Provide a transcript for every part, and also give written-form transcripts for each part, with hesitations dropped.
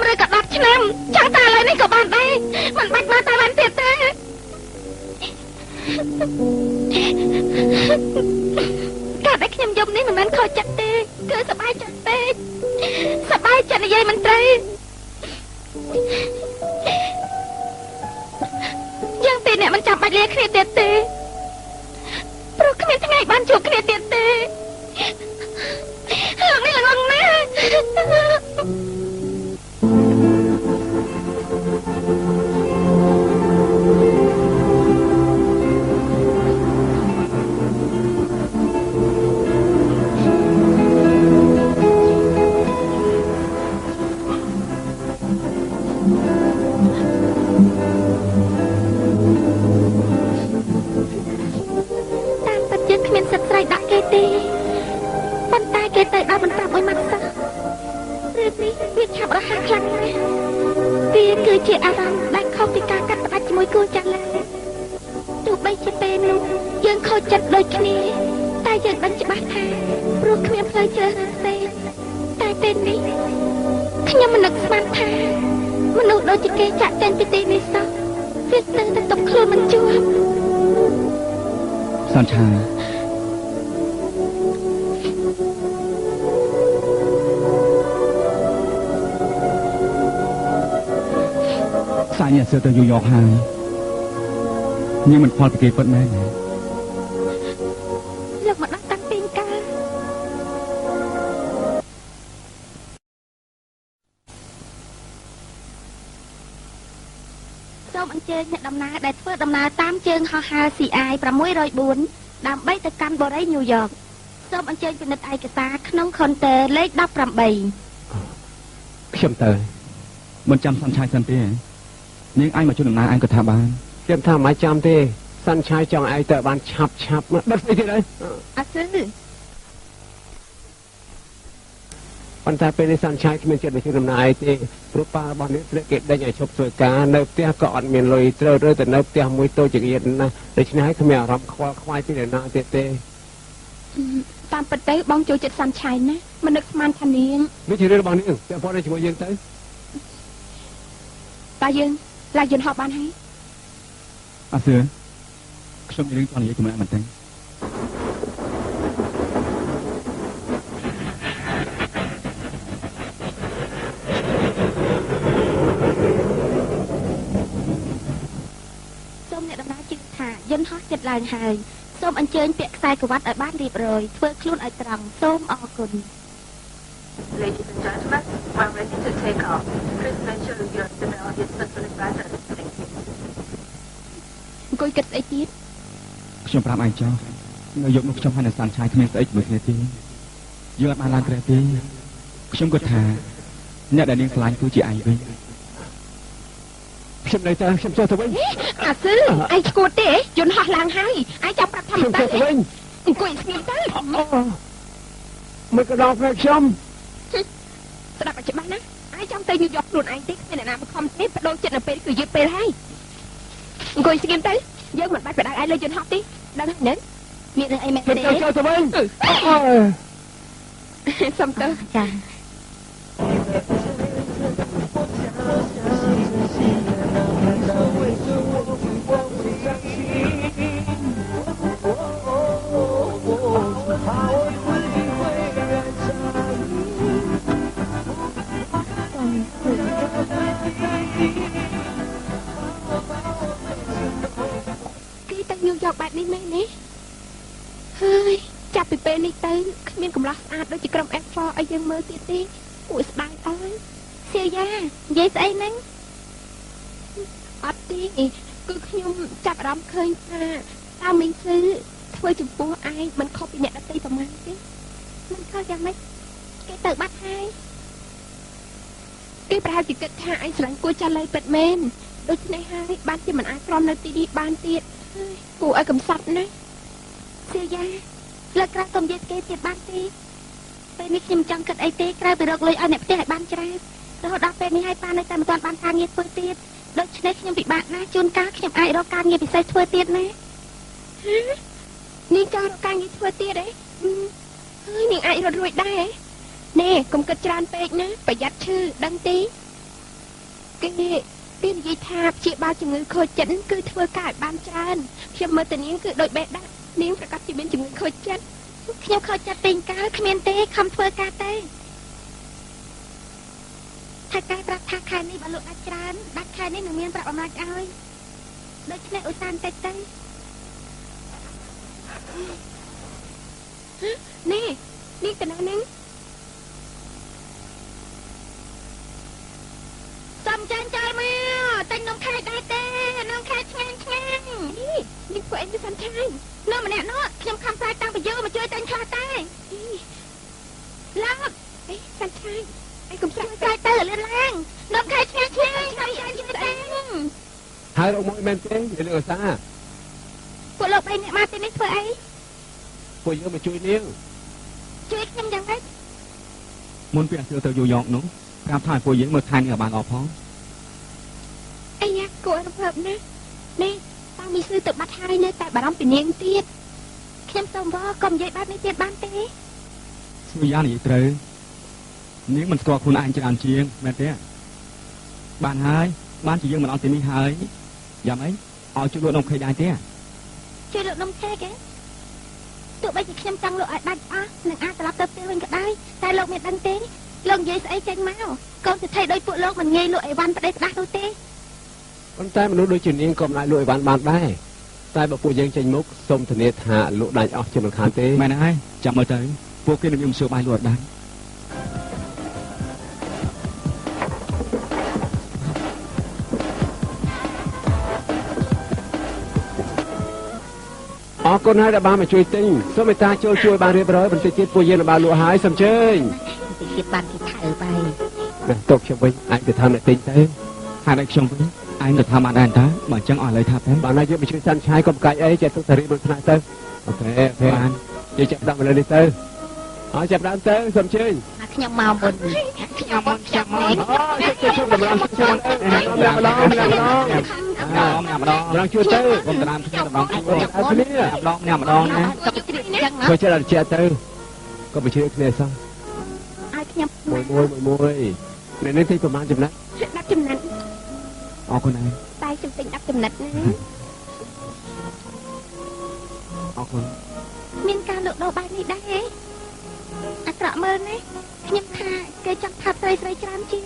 ឬក៏10ឆ្នាំចង់តែឥឡូវនេះក៏បានដែរមិនបាច់មកតៃវ៉ាន់ទៀតទេការដែលខ្ញុំយំនេះមិនមែនខកចិត្តទេគឺសប្បាយចិត្តពេកសប្បាយចិត្តនិយាយមិនត្រូវយើងពីរអ្នកមិនចាំបាច់លាគ្នាទៀតទេព្រោះគ្មានថ្ងៃបានជួបគ្នាទៀតទេលោកនេះល្ងងណាស់ទេប៉ុន្តែគេទៅដល់មិនប្រាប់ឲ្យម៉ាត់សោះរឿងនេះវាឆាប់រហ័សខ្លាំងណាស់វាគឺជាអារម្មណ៍ដែលខុសពីការកាត់ផ្ដាច់ជាមួយគូចាស់ឡើយទោះបីជាពេលនោះយើងខូចចិត្តដូចគ្នាតែយើងដឹងច្បាស់ថាព្រោះគ្មានផ្លូវជ្រើសរើសទេតែពេលនេះខ្ញុំមិននឹកស្មានថាមនុស្សដូចជាគេចាក់ចេញពីទីនេះសោះវាស្ទើរតែទប់ខ្លួនមិនជាប់សានឆាយសាញ់សើទៅយូរយកហើយញ៉ឹងមិនខ្វល់ពីគេពិតមែនទេលោកមកដល់តាំងពីកាលសូមអញ្ជើញអ្នកដំណើរដែលធ្វើដំណើរតាមជើងហោះហើរ CI 604ដើម្បីទៅកាន់បូរីញូវយ៉កសូមអញ្ជើញពិនិត្យឯកសារក្នុងខុនទ័រលេខ18ខ្ញុំទៅមិនចាំសានឆាយសិនទេនាងឯងមកជួយដំណើរឯងក៏ថាបានខ្ញុំថាមិនចាំទេសានឆាយចង់ឯងទៅបានឆាប់ឆាប់មកដឹកស្អីទៀតហើយអត់ទេប៉ុន្តែពេលនេះសានឆាយគ្មានចិត្តមកជួយដំណើរឯងទេព្រោះប៉ារបស់នេះត្រូវគេដេញឲ្យឈប់ធ្វើការនៅផ្ទះក៏អត់មានលុយត្រូវរើទៅនៅផ្ទះមួយតូចចង្អៀតណាស់ដូច្នេះហើយគ្មានអារម្មណ៍ខ្វល់ខ្វាយពីអ្នកណាទៀតទេតាមពិតទៅបងចូលចិត្តសានឆាយណាមិននឹកស្មានថានាងនេះជារឿងរបស់នាងពាក់ព័ន្ធជាមួយយើងទៅតាយើងឡាយន្តហោះបានហើយអត់សឿខ្ញុំមានរឿងចង់និយាយជាមួយអ្នកមែនទេសូមអ្នកដំណើរជឿថាយន្តហោះចិត្តឡើងហើយសូមអញ្ជើញពាក់ខ្សែក្រវ៉ាត់ឲ្យបានរៀបរយធ្វើខ្លួនឲ្យត្រង់សូមអរគុណ Ladies and gentlemen, we're ready to take off. Please make sure your seatbelt is firmly fastened. Thank you. អង្គុយគិតស្អីទៀតខ្ញុំប្រាប់ឯងចោះនៅយប់នោះខ្ញុំហើយនឹងសានឆាយគ្មានស្អីជាមួយគ្នាទេយើងអត់បានឡើងគ្រែទេខ្ញុំគិតថាអ្នកដែលនាងស្រឡាញ់គឺជាឯងវិញខ្ញុំនៅតែខ្ញុំចុះទៅវិញអាស៊ឺឯងឈួតទេយន្តហោះឡើងហើយឯងចាំប្រាប់ថាមិនទៅវិញអង្គុយស្ងៀមទៅមិនក៏ដល់ពេលខ្ញុំស្ដាប់ឲ្យច្បាស់ណាឯងចង់ទៅញូវយ៉កខ្លួនឯងទេគ្មានអ្នកណាបង្ខំទេបដូរចិត្តនៅពេលគឺយឺតពេលហើយអង្គុយស្ងៀមទៅយើងមិនបាច់បដៅឯងលើយន្តហោះទេដឹងហើយនៅមានរឿងអីមែនទេខ្ញុំទៅវិញសុំទៅចាយកបែបនេះមែនទេហើយចាប់ពីពេលនេះទៅគ្មានកំឡោះស្អាតដូចជាក្រុម F4 ឲ្យយើងមើលទៀតទេគួរស្ដាយអើយសៀយ៉ានិយាយស្អីហ្នឹងអត់ទេគឺខ្ញុំចាប់អារម្មណ៍ឃើញថាតើមីងស៊ឺធ្វើចំពោះឯងមិនខុសពីអ្នកដទៃប្រហែលទេមិនខុសយ៉ាងម៉េចគេទៅបាត់ហើយគេប្រហែលជាគិតថាឯងស្រឡាញ់គួរចាស់លើពិតមែនដូច្នេះហើយបានជាមិនអាចទ្រាំនៅទីនេះបានទៀតគួរឲ្យកំសត់ណាស់សៀយ៉ាលើកក្រោយកុំនិយាយគេទៀតបានទេពេលនេះខ្ញុំចង់គិតអីទេក្រៅពីរកលុយឲ្យអ្នកផ្ទះឲ្យបានច្រើនរហូតដល់ពេលនេះហើយប៉ានៅតែមិនទាន់បានការងារធ្វើទៀតដូច្នេះខ្ញុំពិបាកណាស់ជួនកាលខ្ញុំអាចរកការងារពិសេសធ្វើទៀតណានាងចង់រកការងារធ្វើទៀតទេហើយនាងអាចរត់រួចដែរណែកុំគិតច្រើនពេកណាប្រយ័ត្នឈឺដឹងទេ គេគេនិយាយថាព្យាបាលជំងឺខូចចិត្តគឺធ្វើការឲ្យបានច្រើនខ្ញុំមើលតែនាងគឺដូចបេះដាក់នាងប្រកាសជាមានជំងឺខូចចិត្ត ខ្ញុំខូចចិត្តពេញកាលគ្មានទេខំធ្វើការទៅថៅកែប្រាប់ថាខែនេះបើលក់ដាច់ច្រើនដាច់ខែនេះនឹងមានប្រាក់បំណាច់ឲ្យដូច្នេះឧស្សាហ៍បន្តិចទៅ នេះនាងទៅណានឹង សំចាញ់ចូលមកទិញនំខែដែរទេនំខែឆ្ងាញ់ឆ្ងាញ់ នេះនាងធ្វើអីទៅសាន់ឆាយ នៅម្នាក់នោះខ្ញុំខំស្រែកតាំងពីយូរមកជួយទិញខ្លះតែលោក អីសាន់ឆាយអីកុំស្រែក ស្រែកទៅលឿនឡើងនំខែឆ្ងាញ់ឆ្ងាញ់សំចាញ់ជួយទិញ ហើយរកមួយមែនទេនាងឧស្សាហ៍ ពួកលោកបីអ្នកមកទីនេះធ្វើអី ពួកយើងមកជួយនាង ជួយខ្ញុំយ៉ាងម៉េច មុនពីអាសៀវទៅយូយ៉កនោះប្រាប់ថាឲ្យពួកយើងមើលថែនាងឲ្យបានល្អផង អីយ៉ាគួររំភើបណាស់នេះតាំងមីស៊ឺទៅបាត់ហើយនៅតែបារម្ភពីនាងទៀត ខ្ញុំសូមវកុំនិយាយបែបនេះទៀតបានទេ ស្វីយ៉ានិយាយត្រូវនាងមិនស្គាល់ខ្លួនឯងច្រើនជាងមែនទេបានហើយបានជាយើងមិនអត់ទីនេះហើយយ៉ាងអីឲ្យជួយលក់នំខេកដែរទេ ជួយលក់នំខេកទេទោះបីជាខ្ញុំចង់លក់ឲ្យដាច់អស់នឹងអាចត្រឡប់ទៅផ្ទះវិញក៏ដោយតែលោកមានដឹងទេលោកនិយាយស្អីចេញមកកូនសិទ្ធិដោយពួកលោកមិនងាយលក់អីវ៉ាន់ប្តីផ្ដាស់នោះទេ ប៉ុន្តែមនុស្សដូចជានាងក៏មិនអាចលក់អីវ៉ាន់បានដែរតែបើពួកយើងចេញមុខសូមធានាថាលក់ដាច់អស់ជាមិនខានទេ មែនហើយចាំមើលទៅពួកគេនឹងមានមធ្យោបាយលក់ឲ្យដាច់ អរគុណហើយដែលបានមកជួយទិញសូមមេត្តាចូលជួយបានរៀបរយបន្តិចទៀតពួកយើងនឹងបានលក់ហើយសូមអញ្ជើញ តិចទៀតបានទីថៅបាយ ណាទុកខ្ញុំវិញអាចទៅធ្វើអ្នកទិញទៅ ហើយដល់ខ្ញុំវិញឯងទៅធ្វើបានដែរតាបើអញ្ចឹងអស់ឥឡូវថាទៅ បានហើយយើងមកជួយសាន់ឆាយកុំកាច់អីចេះទុកតែរៀបមួយថ្នាក់ទៅ OK OK បាន យើងចាប់ដាក់មកលើនេះទៅអើចាប់ដើមទៅសូមអញ្ជើញ ខ្ញុំមកមុនខ្ញុំមុនខ្ញុំមុន អូជួយជួយតម្រង់ជួយម្នាក់ម្ដងម្នាក់ម្ដង ម្នាក់ម្ដង ម្ដងជួយទៅ កុំត្រាំគ្នាតម្រង់ជួយ គ្នា ម្ដងម្នាក់ម្ដងណា ក៏ជ្រាបអញ្ចឹង ធ្វើចិត្តអត់ជាទៅក៏បញ្ជាគ្នាសោះ ឲ្យខ្ញុំ មួយមួយមួយមួយនេះនេះទិញប្រហែលចំណិត 10ចំណិត អរគុណហើយ តែខ្ញុំទិញ10ចំណិតណា អរគុណ មានការលក់ដូរបែបនេះដែរហ៎អាក្រក់មើលណាខ្ញុំថាគេចង់ថាស្រីស្រីច្រើនជាង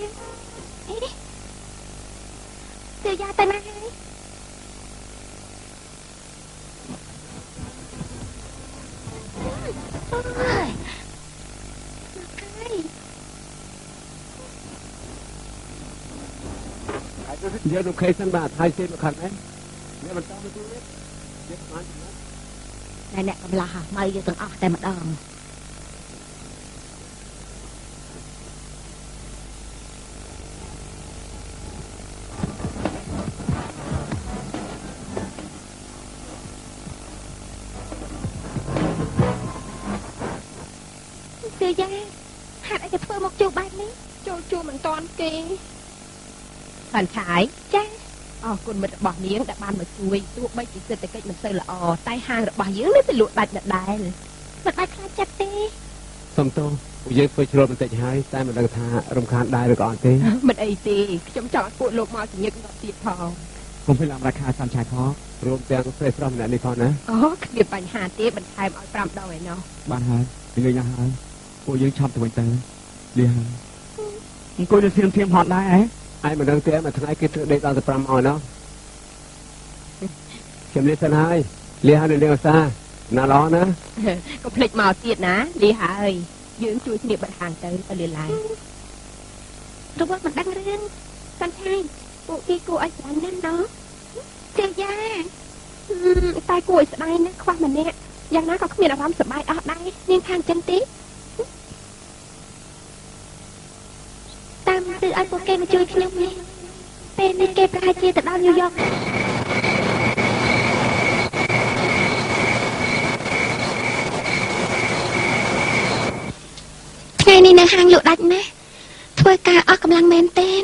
អីទៅយ៉ាទៅណាហើយអូយមកហើយ យើងរំខេសិនបាទហើយទេមកខាងនេះអ្នកបន្តមកទៀតយើងប្រហែលចំណិត តែអ្នកកំឡោះមកយកទាំងអស់តែម្ដង គឺយ៉ាហេតុអីគេធ្វើមកជួបបែបនេះ ចូលជួមិនតាន់គេ សាន់ឆាយ ចា អរគុណមិត្តរបស់នាងដែលបានមកជួយទោះបីជាសេដ្ឋកិច្ចមិនសូវល្អតែហាងរបស់យើងនៅតែលក់ដាច់ដដែល មិនបាច់ខ្លាចចិត្តទេ សុំទោសពួកយើងធ្វើជ្រុលបន្តិចហើយតែមិនដឹងថារំខានដែរឬក៏អត់ទេ មិនអីទេខ្ញុំចង់ឲ្យពួកលោកមកជំញឹកដល់ទៀតផង កុំភ្លេចឡើងរាខាសាន់ឆាយផង រួមទាំងស្រីស្រស់ម្នាក់នេះផងណា អូគ្មានបញ្ហាទេបន្ថែមឲ្យ5ដងឯណោះ បានហើយល្ងាចណាស់ហើយពួកយើងឆាប់ទៅវិញទៅលីហើយអង្គុយនៅសៀមធៀមហត់ដែរហ៎ ឯងមិនដឹងទេមួយថ្ងៃគេធ្វើដេកដល់ទៅ5ម៉ោងណោះខ្ញុំលាសិនហើយលាហើយនៅលៀងឧស្សាហ៍ណាល្អណា កុំភ្លេចមកទៀតណាលីហើយយើងជួយគ្នាបិទហាងទៅឲ្យលឿនឡើង រវល់មិនដឹងរឿង សាន់ឆាយពួកគេគួរឲ្យស្រឡាញ់ណាស់ណោះ ជាយ៉ា តែគួរឲ្យស្ដាយណាស់ខ្វះម្នាក់យ៉ាងណាក៏គ្មានអារម្មណ៍សប្បាយអស់ដែរនាងថាអញ្ចឹងទេ តាមទិឲ្យពួកគេមកជួយខ្ញុំនេះពេលនេះគេប្រហែលជាទៅដល់ញូវយ៉ក ថ្ងៃនេះនៅហាងលក់ដាច់ណាស់ធ្វើការអស់កម្លាំងមែនទែន